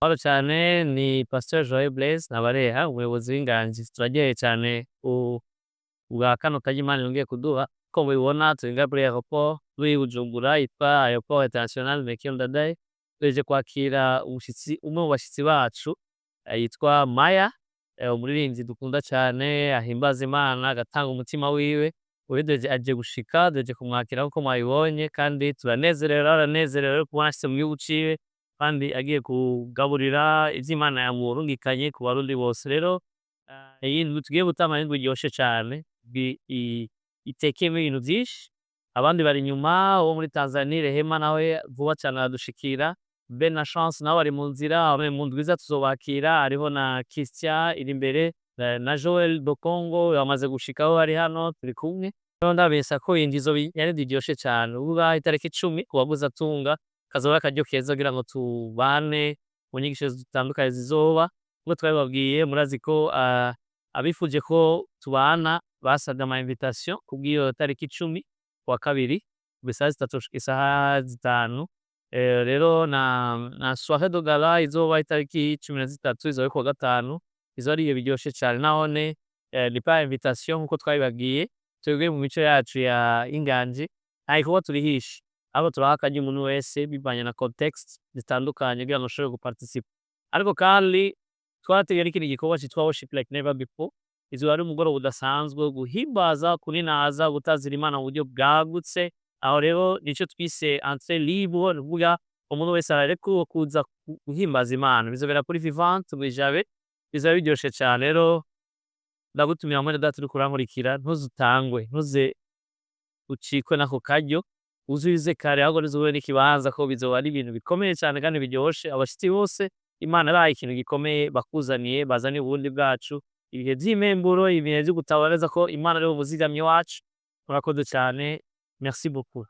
Mahoro cyane, ni Pasteur Joel Blaise Nabareha, umuyobozi w'Inganji. Turaryohewe cyane bwa kano karyo Imana yongeye kuduha. Uko mubibona, turi ngaha kuri aéroport y'i Bujumbura yitwa Aéroport International Melchior Ndadaye. Tuhejeje kwakira umushitsi, umwe mu bashitsi bacu yitwa Maya, umuririmbyi dukunda cyane, ahimbaza Imana, agatanga umutima wiwe. Ubu aje gushika, duhejeje kumwakira nkuko mwabibonye, kandi turanezerewe, aranezerewe kubona ashitse mu gihugu ciwe kandi agiye kugaburira ivyo Imana yamurungikanye ku Barundi bose. Rero iyi ndwi tugiye gutangura n'indwi iryoshe cane, itekeyemwo ibintu vyinshi. Abandi bari inyuma, uwo muri Tanzania Rehema nawe vuba cane aradushikira, Ben na Chance nabo bari mu nzira, mu ndwi iza tuzobakira. Hariho na Christian iri imbere na Joel do Congo bamaze gushika, aho bari hano turi kumwe. Rero ndabamenyesha ko iyi ndwi izoba ari indwi iryoshe cane, uvuga itariki 10 ku bagwizatunga kazoba ari akaryo keza kugira ngo tubane mu nyigisho zitandukanye zizoba. Nkuko twabibabwiye, murazi ko abifuje ko tubana basabye ama invitation kubw'iyo tariki 10, kuwa kabiri, kuva isaha 3 gushika isaha 5. Rero na soirée de gala izoba itariki 13, izoba ari kuwa gatanu, izoba ari ibihe biryoshe cane. Nahone ni par invitation nkuko twabibabwiye. Twebwe mu mico yacu ya Inganji nta gikorwa turihisha, ahubwo turaha akaryo umuntu wese bivanye na contexte zitandukanye kugira ngo ashobore guparticipa. Ariko kandi twarateguye n'ikindi gikorwa citwa Worship Like Never Before. Izoba ari umugoroba udasanzwe wo guhimbaza, kuninaza, gutazira Imana mu buryo bwagutse. Aho rero nico twise entrée libre, ni ukuvuga umuntu wese ararekuwe kuza guhimbaza Imana. Bizobera kuri Vivante mw'iJabe, bizoba biryoshe cane. Rero ndagutumira, mwene data uriko urankurikira, ntuzutangwe, ntuze ucikwe n'ako karyo, uze uze kare, ahubwo ntuzubure n'ikibanza, ko bizoba ari ibintu bikomeye cane kandi biryoshe. Abashitsi bose Imana yabahaye ikintu gikomeye bakuzaniye, bazaniye Uburundi bwacu, ibihe vy'imemburo, ibihe vyo gutabara neza ko Imana ariwe muzigamyi wacu. Murakoze cane, merci beaucoup.